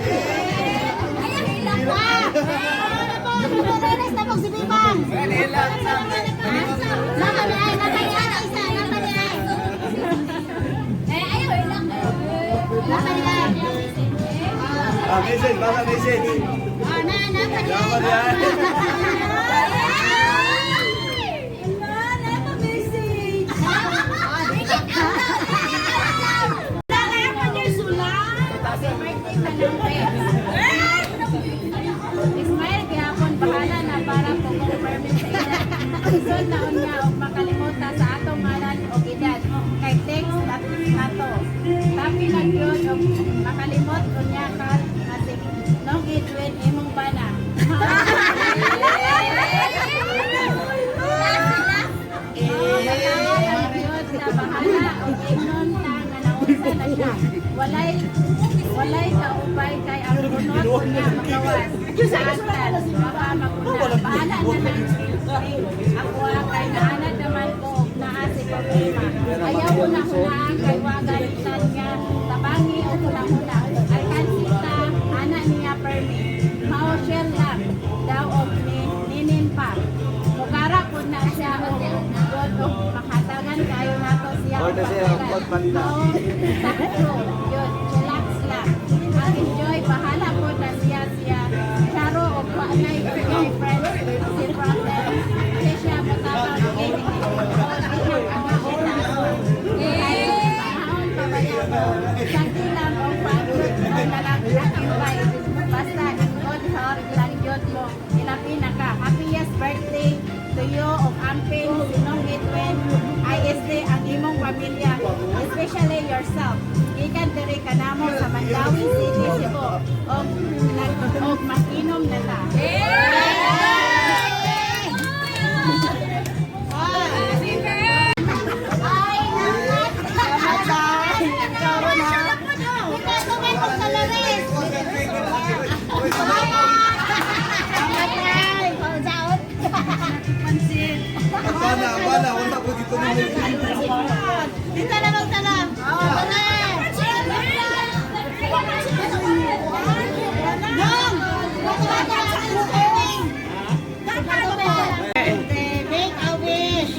Ayan, ilang pa. Ano na pag si Bibang? Lapa ni ay, lapa ni ay, isa, lapa ni ay. Eh, ayaw, ilang. Lapa ni ay. Ah, message, basa message. Ah, na, lapa ni ay. Lapa ni ay. Ila, message. Smile gihapon, bahala na para po kung permit sa edad. Isod na unya og makalimutan sa atong ngalan og edad. Kay text at nato. Tapi na gyud og makalimot unya ka nga si Nong Edwin imong bana. Matawa na gyud na bahala og ingnon ta nga naunsa na siya. Walay kaupay kay ang kunot unya magawas. Sa atan, baka maguna. Bahala na lang ako kay naanad naman ko og naa si problema. Ayaw ko na hunaan kay wa galitan nga tabangi o huna-huna. Ay kansita, ana niya permit. Mao share lang daw og ni ninin pa. Mukara po na siya og god og makatagan kayo nato siya og Order siya, pagtagan. God Manila. Mao sakto yun, chillax lang. Ang enjoy, bahala po na siya siya. Charo og wa nay boyfriend si brother. Kasi siya motabang kay Maon pa ba niya mo? Sakto lang og pagod na lang invite. Basta in good health lang yun mo. Ilapi na ka. Happiest birthday to you og amping sinong Edwin ISD ang imong pamilya, especially yourself. Gikan diri kanamo sa Mandawi City, Cebu. Og nag og makinom na ta. Ay, namat. Salamat ha. Ito may pagsalarin. Salamat, Tay. Saot. Bana, bana, wala po dito na. Dito na magtala. Oh, Nong! Make a wish.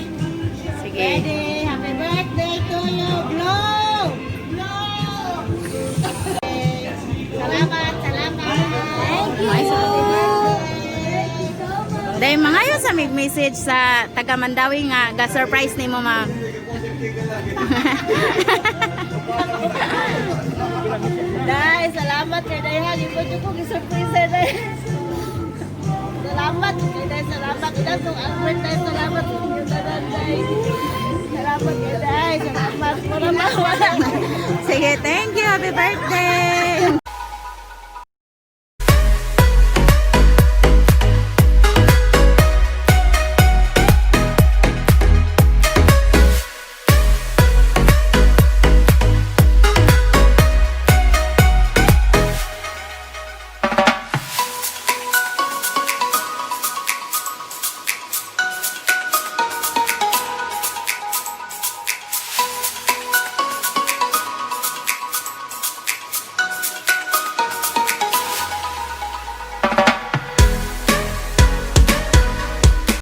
Sige. Ready? Happy birthday to you. Blow! Blow! Salamat, salamat. Thank you. Dahil mga yun sa mig message sa taga Mandawi nga ga surprise nimo, ma'am. Day, salamat kay Day ha. Di ba ko gi-surprise Day. Salamat kay Day, salamat. Ina tong Albert Day, salamat sa inyong tanan Day. Salamat kay Day, salamat. Wala mawala. Sige, thank you. Happy birthday.